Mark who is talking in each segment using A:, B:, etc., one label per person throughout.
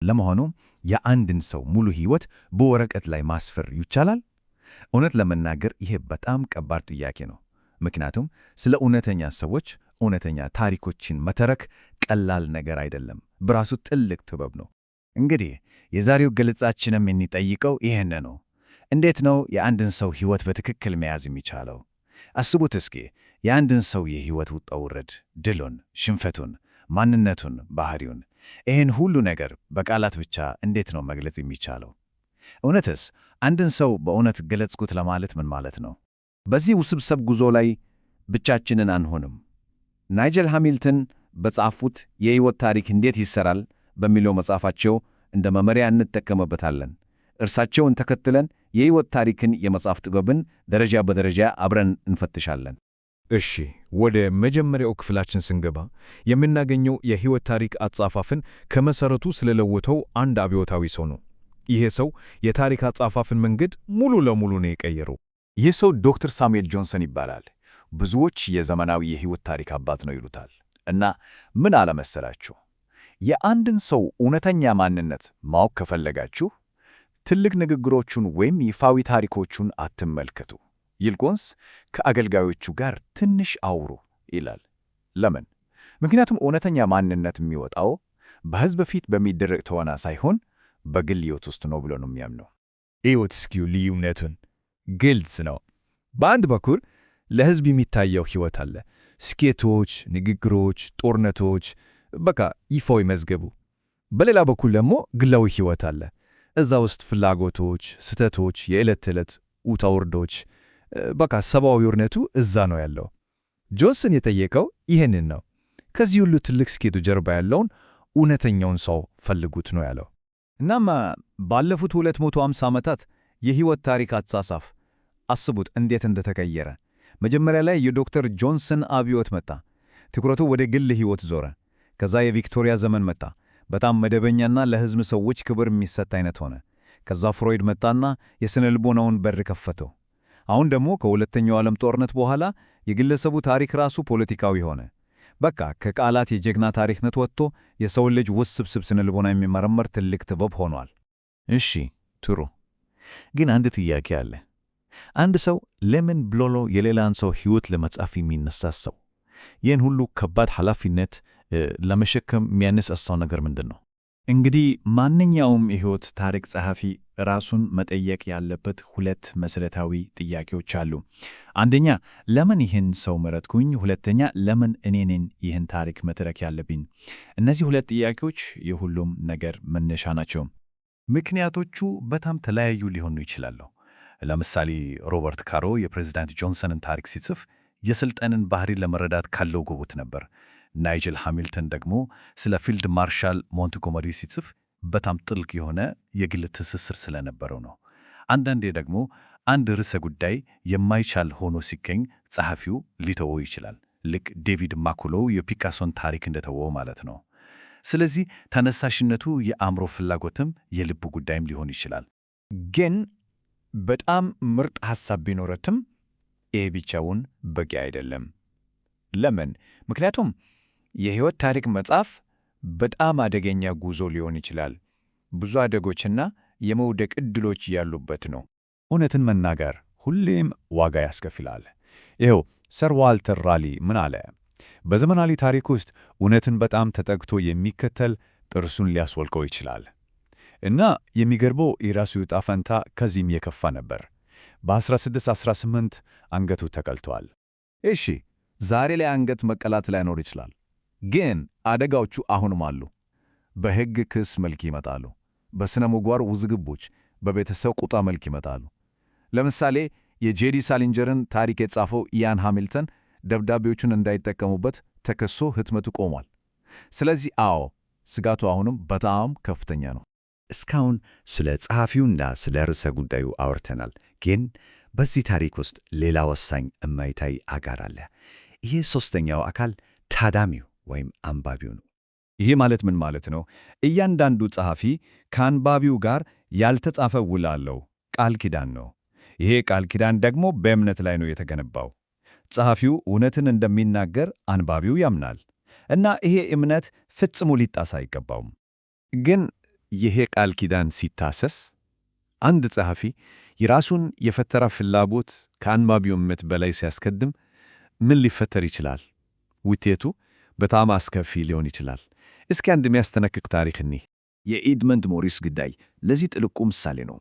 A: ለመሆኑ የአንድን ሰው ሙሉ ሕይወት በወረቀት ላይ ማስፈር ይቻላል? እውነት ለመናገር ይሄ በጣም ከባድ ጥያቄ ነው። ምክንያቱም ስለ እውነተኛ ሰዎች እውነተኛ ታሪኮችን መተረክ ቀላል ነገር አይደለም። በራሱ ትልቅ ጥበብ ነው። እንግዲህ የዛሬው ገለጻችንም የሚጠይቀው ይህን ነው። እንዴት ነው የአንድን ሰው ሕይወት በትክክል መያዝ የሚቻለው? አስቡት እስኪ የአንድን ሰው የሕይወት ውጣ ውረድ፣ ድሉን፣ ሽንፈቱን፣ ማንነቱን፣ ባህሪውን፣ ይህን ሁሉ ነገር በቃላት ብቻ እንዴት ነው መግለጽ የሚቻለው? እውነትስ አንድን ሰው በእውነት ገለጽኩት ለማለት ምን ማለት ነው? በዚህ ውስብስብ ጉዞ ላይ ብቻችንን አንሆንም። ናይጀል ሃሚልተን በጻፉት የሕይወት ታሪክ እንዴት ይሰራል በሚለው መጽሐፋቸው እንደ መመሪያ እንጠቀምበታለን። እርሳቸውን ተከትለን የሕይወት ታሪክን የመጻፍ ጥበብን ደረጃ በደረጃ አብረን እንፈትሻለን።
B: እሺ፣ ወደ መጀመሪያው ክፍላችን ስንገባ የምናገኘው የሕይወት ታሪክ አጻጻፍን ከመሰረቱ ስለለወጠው አንድ አብዮታዊ ሰው ነው። ይሄ ሰው የታሪክ አጻጻፍን መንገድ ሙሉ ለሙሉ ነው የቀየረው።
A: ይህ ሰው ዶክተር ሳሙኤል ጆንሰን ይባላል። ብዙዎች የዘመናዊ የሕይወት ታሪክ አባት ነው ይሉታል። እና ምን አለመሰላችሁ፣ የአንድን ሰው እውነተኛ ማንነት ማወቅ ከፈለጋችሁ ትልቅ ንግግሮቹን ወይም ይፋዊ ታሪኮቹን አትመልከቱ፣ ይልቁንስ ከአገልጋዮቹ ጋር ትንሽ አውሩ ይላል። ለምን? ምክንያቱም እውነተኛ ማንነት የሚወጣው በሕዝብ ፊት በሚደረግ ትወና ሳይሆን በግል ሕይወት ውስጥ ነው ብሎ ነው የሚያምነው።
B: እዩት እስኪ ልዩነቱን። ግልጽ ነው። በአንድ በኩል ለሕዝብ የሚታየው ሕይወት አለ። ስኬቶች፣ ንግግሮች፣ ጦርነቶች፣ በቃ ይፋዊ መዝገቡ። በሌላ በኩል ደግሞ ግላዊ ሕይወት አለ። እዛ ውስጥ ፍላጎቶች፣ ስህተቶች፣ የዕለት ተዕለት ውጣ ውረዶች፣ በቃ ሰብአዊነቱ እዛ ነው ያለው። ጆንሰን የጠየቀው ይህንን ነው። ከዚህ ሁሉ ትልቅ ስኬቱ ጀርባ ያለውን እውነተኛውን ሰው ፈልጉት ነው ያለው።
A: እናም ባለፉት 250 ዓመታት የሕይወት ታሪክ አጻጻፍ አስቡት እንዴት እንደተቀየረ። መጀመሪያ ላይ የዶክተር ጆንሰን አብዮት መጣ። ትኩረቱ ወደ ግል ሕይወት ዞረ። ከዛ የቪክቶሪያ ዘመን መጣ። በጣም መደበኛና ለሕዝብ ሰዎች ክብር የሚሰጥ አይነት ሆነ። ከዛ ፍሮይድ መጣና የስነ ልቦናውን በር ከፈተው። አሁን ደግሞ ከሁለተኛው ዓለም ጦርነት በኋላ የግለሰቡ ታሪክ ራሱ ፖለቲካዊ ሆነ። በቃ ከቃላት የጀግና ታሪክነት ወጥቶ የሰውን ልጅ ውስብስብ ስነ ልቦና የሚመረመር ትልቅ ጥበብ ሆኗል።
C: እሺ፣ ጥሩ። ግን አንድ ጥያቄ አለ። አንድ ሰው ለምን ብሎ ነው የሌላን ሰው ሕይወት ለመጻፍ የሚነሳሳው? ይህን ሁሉ ከባድ ኃላፊነት ለመሸከም የሚያነሳሳው ነገር ምንድን ነው?
A: እንግዲህ ማንኛውም የሕይወት ታሪክ ጸሐፊ ራሱን መጠየቅ ያለበት ሁለት መሠረታዊ ጥያቄዎች አሉ። አንደኛ፣ ለምን ይህን ሰው መረጥኩኝ? ሁለተኛ፣ ለምን እኔ ነኝ ይህን ታሪክ መተረክ ያለብኝ? እነዚህ ሁለት ጥያቄዎች የሁሉም ነገር መነሻ ናቸው። ምክንያቶቹ በጣም ተለያዩ ሊሆኑ ይችላሉ። ለምሳሌ ሮበርት ካሮ የፕሬዝዳንት ጆንሰንን ታሪክ ሲጽፍ የስልጣንን ባህሪ ለመረዳት ካለው ጉጉት ነበር። ናይጀል ሃሚልተን ደግሞ ስለ ፊልድ ማርሻል ሞንትጎመሪ ሲጽፍ በጣም ጥልቅ የሆነ የግል ትስስር ስለነበረው ነው። አንዳንዴ ደግሞ አንድ ርዕሰ ጉዳይ የማይቻል ሆኖ ሲገኝ ጸሐፊው ሊተወው ይችላል። ልክ ዴቪድ ማኩሎ የፒካሶን ታሪክ እንደተወው ማለት ነው። ስለዚህ ተነሳሽነቱ የአእምሮ ፍላጎትም የልቡ ጉዳይም ሊሆን ይችላል። ግን በጣም ምርጥ ሐሳብ ቢኖረትም ይህ ብቻውን በቂ አይደለም። ለምን? ምክንያቱም የሕይወት ታሪክ መጻፍ በጣም አደገኛ ጉዞ ሊሆን ይችላል። ብዙ አደጎችና የመውደቅ ዕድሎች ያሉበት ነው።
B: እውነትን መናገር ሁሌም ዋጋ ያስከፍላል። ይኸው ሰር ዋልተር ራሊ ምን አለ? በዘመናዊ ታሪክ ውስጥ እውነትን በጣም ተጠግቶ የሚከተል ጥርሱን ሊያስወልቀው ይችላል። እና የሚገርመው የራሱ ዕጣ ፈንታ ከዚህም የከፋ ነበር። በ1618 አንገቱ ተቀልቷል።
A: እሺ፣ ዛሬ ላይ አንገት መቀላት ላይኖር ይችላል፣ ግን አደጋዎቹ አሁንም አሉ። በሕግ ክስ መልክ ይመጣሉ። በሥነ ምግባር ውዝግቦች፣ በቤተሰብ ቁጣ መልክ ይመጣሉ። ለምሳሌ የጄዲ ሳሊንጀርን ታሪክ የጻፈው ኢያን ሃሚልተን ደብዳቤዎቹን እንዳይጠቀሙበት ተከሶ ህትመቱ ቆሟል። ስለዚህ አዎ፣ ስጋቱ አሁንም በጣም ከፍተኛ ነው።
D: እስካሁን ስለ ጸሐፊውና ስለ ርዕሰ ጉዳዩ አውርተናል። ግን በዚህ ታሪክ ውስጥ ሌላ ወሳኝ የማይታይ አጋር አለ። ይህ ሦስተኛው አካል ታዳሚው ወይም አንባቢው ነው።
A: ይሄ ማለት ምን ማለት ነው? እያንዳንዱ ጸሐፊ ከአንባቢው ጋር ያልተጻፈ ውል አለው፣ ቃል ኪዳን ነው። ይሄ ቃል ኪዳን ደግሞ በእምነት ላይ ነው የተገነባው። ጸሐፊው እውነትን እንደሚናገር አንባቢው ያምናል እና ይሄ እምነት ፈጽሞ ሊጣስ አይገባውም። ግን
B: ይሄ ቃል ኪዳን ሲታሰስ? አንድ ጸሐፊ የራሱን የፈጠራ ፍላጎት ከአንባቢው እምነት በላይ ሲያስቀድም ምን ሊፈጠር ይችላል? ውጤቱ በጣም አስከፊ ሊሆን ይችላል። እስኪ አንድ የሚያስጠነቅቅ ታሪክ እንይ።
D: የኤድመንድ ሞሪስ ጉዳይ ለዚህ ጥልቁ ምሳሌ ነው።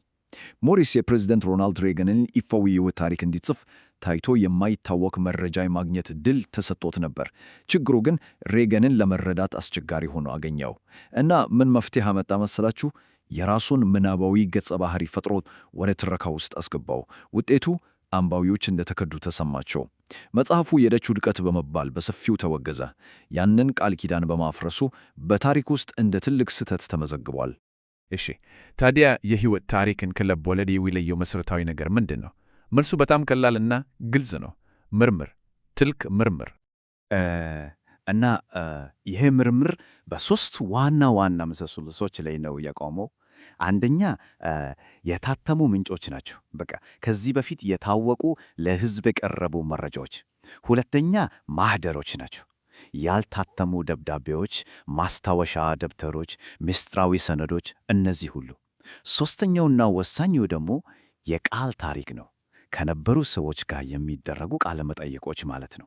D: ሞሪስ የፕሬዝደንት ሮናልድ ሬገንን ይፋዊ የሕይወት ታሪክ እንዲጽፍ ታይቶ የማይታወቅ መረጃ የማግኘት ዕድል ተሰጥቶት ነበር። ችግሩ ግን ሬገንን ለመረዳት አስቸጋሪ ሆኖ አገኘው እና ምን መፍትሄ አመጣ መሰላችሁ? የራሱን ምናባዊ ገጸ ባህሪ ፈጥሮ ወደ ትረካ ውስጥ አስገባው። ውጤቱ አንባቢዎች እንደተከዱ ተሰማቸው። መጽሐፉ የደች ውድቀት በመባል በሰፊው ተወገዘ። ያንን ቃል ኪዳን በማፍረሱ በታሪክ ውስጥ እንደ ትልቅ ስህተት ተመዘግቧል።
A: እሺ፣ ታዲያ የሕይወት ታሪክን ከልብ ወለድ የሚለየው መሠረታዊ ነገር ምንድን ነው? መልሱ በጣም ቀላልና ግልጽ ነው። ምርምር፣ ጥልቅ ምርምር።
E: እና ይሄ ምርምር በሦስት ዋና ዋና ምሰሶዎች ላይ ነው የቆመው። አንደኛ የታተሙ ምንጮች ናቸው። በቃ ከዚህ በፊት የታወቁ ለሕዝብ የቀረቡ መረጃዎች። ሁለተኛ ማህደሮች ናቸው። ያልታተሙ ደብዳቤዎች፣ ማስታወሻ ደብተሮች፣ ምስጢራዊ ሰነዶች፣ እነዚህ ሁሉ። ሦስተኛውና ወሳኙ ደግሞ የቃል ታሪክ ነው። ከነበሩ ሰዎች ጋር የሚደረጉ ቃለ መጠይቆች ማለት ነው።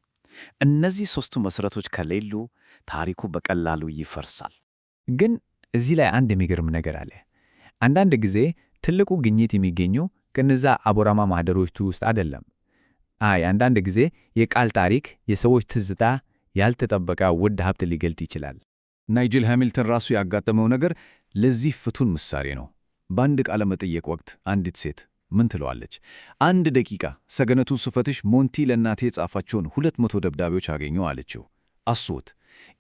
E: እነዚህ ሦስቱ መሠረቶች ከሌሉ ታሪኩ በቀላሉ ይፈርሳል።
A: ግን እዚህ ላይ አንድ የሚገርም ነገር አለ። አንዳንድ ጊዜ ትልቁ ግኝት የሚገኘው ከነዛ አቧራማ ማህደሮች ውስጥ አይደለም። አይ አንዳንድ ጊዜ የቃል ታሪክ፣ የሰዎች ትዝታ ያልተጠበቀ ውድ ሀብት ሊገልጥ ይችላል።
B: ናይጅል ሃሚልተን ራሱ ያጋጠመው ነገር ለዚህ ፍቱን ምሳሌ ነው። በአንድ ቃለ መጠይቅ ወቅት አንዲት ሴት ምን ትለዋለች? አንድ ደቂቃ ሰገነቱን ስፈትሽ ሞንቲ ለእናቴ የጻፋቸውን 200 ደብዳቤዎች አገኘሁ አለችው። አስቡት፣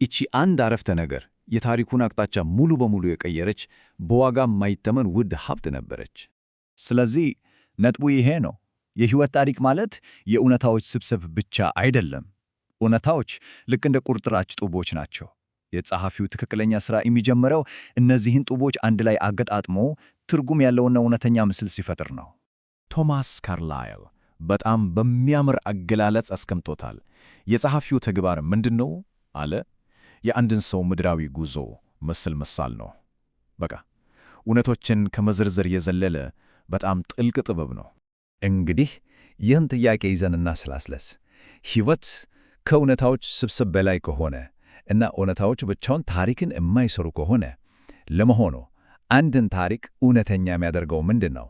B: ይቺ አንድ አረፍተ ነገር የታሪኩን አቅጣጫ ሙሉ በሙሉ የቀየረች በዋጋ የማይተመን ውድ ሀብት ነበረች።
D: ስለዚህ ነጥቡ ይሄ ነው። የሕይወት ታሪክ ማለት የእውነታዎች ስብስብ ብቻ አይደለም። እውነታዎች ልክ እንደ ቁርጥራጭ ጡቦች ናቸው። የጸሐፊው ትክክለኛ ሥራ የሚጀምረው እነዚህን ጡቦች አንድ ላይ አገጣጥሞ ትርጉም ያለውና እውነተኛ ምስል ሲፈጥር ነው።
C: ቶማስ ካርላይል በጣም በሚያምር አገላለጽ አስቀምጦታል። የጸሐፊው ተግባር ምንድን ነው አለ? የአንድን ሰው ምድራዊ ጉዞ ምስል መሳል ነው። በቃ እውነቶችን ከመዘርዘር የዘለለ በጣም ጥልቅ ጥበብ ነው።
B: እንግዲህ ይህን ጥያቄ ይዘን እናሰላስለስ። ሕይወት ከእውነታዎች ስብስብ በላይ ከሆነ እና እውነታዎች ብቻውን ታሪክን የማይሰሩ ከሆነ ለመሆኑ አንድን ታሪክ እውነተኛ የሚያደርገው ምንድን ነው?